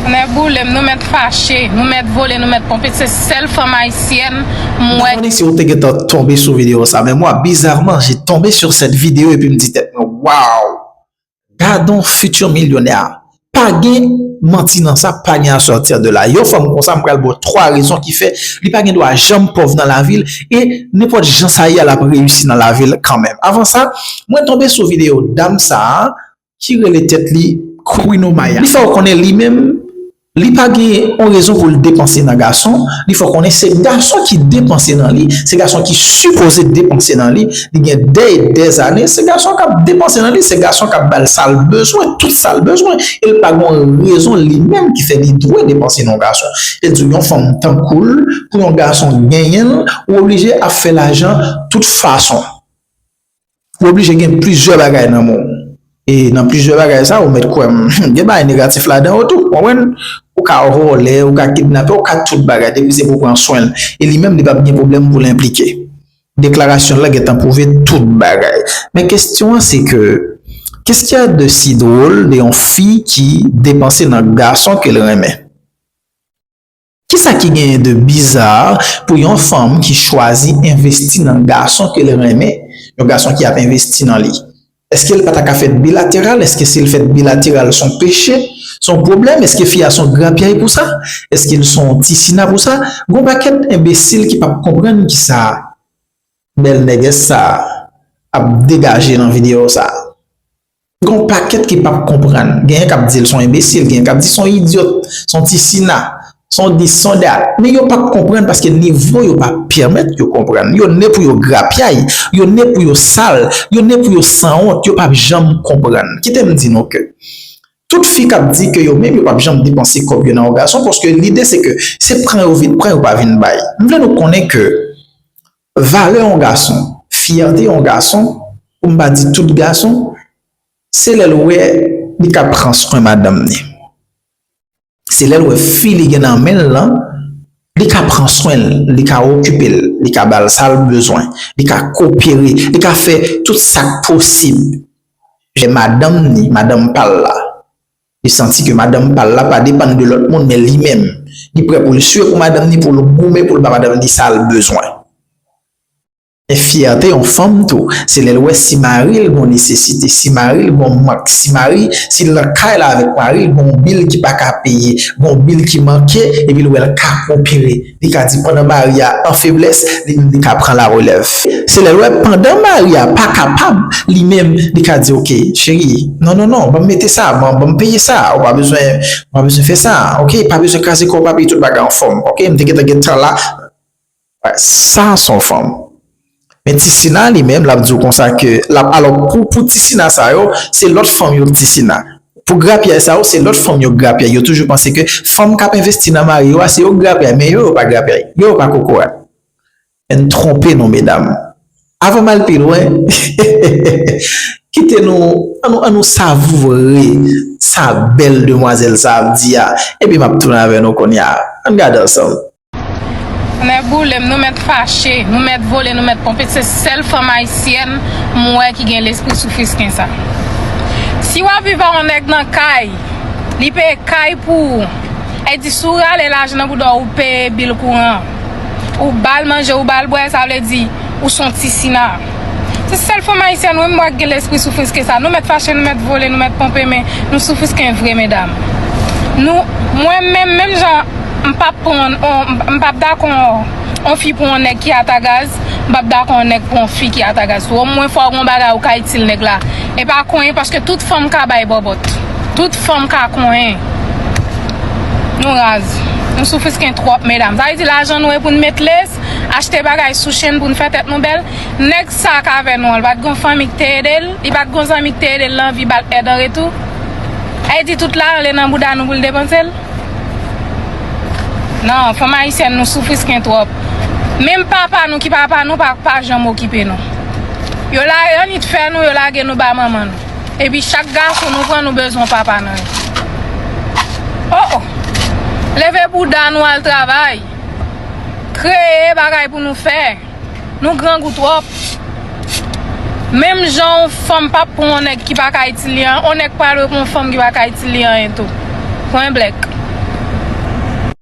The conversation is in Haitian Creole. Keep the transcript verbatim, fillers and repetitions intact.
Nèboulem, nou mèt fache, nou mèt vole, nou mèt ponpe, se sèl fanm ayisyèn m wè. Konnen si ou te gentan tonbe sou videyo sa, men mwa, bizarman, j'ai tombé sur cette vidéo epi m di tèt mwen, waw! Gadon futur millionnaire. Pa gen manti nan sa, pa gen à sortir de là. Yon fanm konsa, m pral ba w twa rezon ki fè li pa gen dwa janm pòv nan lavi l, e nenpòt jan sa ye a, l ap reyisi nan lavi l kanmenm. Avan sa, mwen tonbe sou videyo dam sa a ki rele tèt li Queen Omaya. Li fè w konnen li menm, li pa gen yon rezon pou l depanse nan gason. Li fè w konnen se gason ki depanse nan li, se gason ki sipoze depanse nan li. Li gen dè e dè zane, se gason k ap depanse nan li, se gason k ap ba l sa l bezwen, tout sa l bezwen. E l pa gen yon rezon li menm ki fè li dwe depanse nan yon gason. E l di w yon fanm tankou l, pou yon gason genyen l, ou oblije ap fè lajan tout fason. Ou oblije gen plizyè bagay nan men w. E nan plizyè bagay sa, ou mèt kwè m, gen bagay negatif ladan yo tou, w konprann? Ou ka vòlè, ou ka kidnape, ou ka tout bagay, depi se pou pran swen l. E li menm, li p ap gen pwoblèm pou l enplike. Deklarasyon l la gentan pwouve tout bagay. Men kesyon an se ke, qu'est-ce qu'il y a de si drôle de yon fi ki depanse nan gason ke l renmen? Kisa ki genyen de bizar pou yon fanm ki chwazi envesti nan gason ke l renmen, yon gason ki ap envesti nan li? Èske l pa ta ka fèt bilateral? Èske si l fèt bilateral, s on peche? S on pwoblèm? Èske fi a s on grapyay pou sa? Èske l s on ti sina pou sa? Gon pakèt enbesil ki p ap konprann kisa bèl nègès sa ap degaje nan videyo sa. Gon pakèt ki p ap konprann. Genyen k ap di l s on enbesil, genyen k ap di s on idyòt, s on ti sina, s on dis, s on dat. Men yo p ap konprann paske nivo yo pa pèmèt yo konprann. Yo ne pou yo grapyay, yo ne pou yo sal, yo ne pou yo sanwont, yo p ap janm konprann. Kite m di nou ke tout fi k ap di ke yo menm yo p ap janm depanse kòb yo nan yon gason, paske lide se ke se pran yo vin pran, yo pa vin bay. M vle nou konnen ke valè yon gason, fyète yon gason, pou m pa di tout gason, se lè l wè li ka pran swen madanm ni. Se lè l wè fi li gen nan men l lan, li ka pran swen l, li ka okipe l, li ka ba l sa l bezwen, li ka kopere, li ka fè tout sa k posib. Lè madanm ni, madanm pa l la, li santi ke madanm pa l la pa depann de lòt moun, men li menm, li prè pou l swe pou madanm ni, pou l goumen, pou l ba madanm ni sa l bezwen. Men fyète yon fanm tou, se lè l wè si mari l gon nesesite, si mari l gon mank, si mari, si l nan kay la avèk mari l, gon bil ki pa ka peye, gon bil ki manke, epi l wè l ka kopere. Li ka di pandan mari a an feblès, li menm li ka pran larelèv. Se lè l wè pandan mari a pa kapab, li menm, li ka di, oke, cheri, non, non, non, ban m mete sa, ban, ban m peye sa, ou pa bezwen, ou pa bezwen fè sa, oke, pa bezwen kraze kò w, pa peye tout bagay anfòm, oke, m te gentan gen tan la. Sa s on fanm. Men ti sina li menm, l ap di w konsa ke, l ap, alò, pou, pou ti sina sa yo, se lòt fanm yo k ti sina. Pou grapyay sa yo, se lòt fanm yo k grapyay. Yo toujou panse ke fanm k ap envesti nan mari yo a, se yo k grapyay, men yo, yo pa grapyay. Yo, yo pa kokorat. Ann twonpe nou, medam. Avan m al pi lwen, kite nou, ann nou, ann nou savoure sa bèl demwazèl sa ap di a, epi m ap tounen avè nou kounye a. Ann gade ansanm. Nèboulem, nou mèt fache, nou mèt vole, nou mèt ponpe, se sèl fanm ayisyèn m wè ki gen lespri soufrisken sa. Si w ap viv ak yon nèg nan kay, li peye kay pou ou, e di si w rale lajan nan bouda w, ou peye bil kouran, ou ba l manje, ou ba l bwè, sa vle di ou s on ti sina. Se sèl fanm ayisyèn wi m wè k gen lespri soufrisken sa. Nou mèt fache, nou mèt vole, nou mèt ponpe, men nou soufrisken vre, medam. Nou, mwen menm, menm jan m p ap pran, on, m p ap dakò on fi pou on nèg ki ata gaz, m p ap dakò on nèg pou on fi ki ata gaz tou. Omwen fò w gen on bagay ou ka itil nèg la. E pa konyen, paske tout fanm ka bay bòbòt. Tout fanm ka konyen. Nou raz. Nou soufrisken twòp, medam. Sa vle di lajan nou e pou n met lès, achte bagay sou chenn pou n fè tèt nou bèl. Nèg sa k avè nou an, li pa t gon fanmi k te ede l, li pa t gon zanmi k te ede l nan vi ba l èd an retou. E di tout lajan li nan bouda nou pou l depanse l. Non, fanm ayisyèn nou soufrisken twòp. Menm papa nou ki papa nou pa, pa janm okipe nou. Yo la, yo annik fè nou, yo lage nou ba manman nou. Epi chak gason nou pran nou bezwen papa nan li. Oh oh! Leve bouda nou al travay. Kreye bagay pou nou fè. Nou grangou twòp. Menm jan yon fanm p ap pran yon nèg ki pa ka itil li anyen, yon nèg pral wè pou yon fanm ki pa ka itil li anyen tou. Pwen blèk.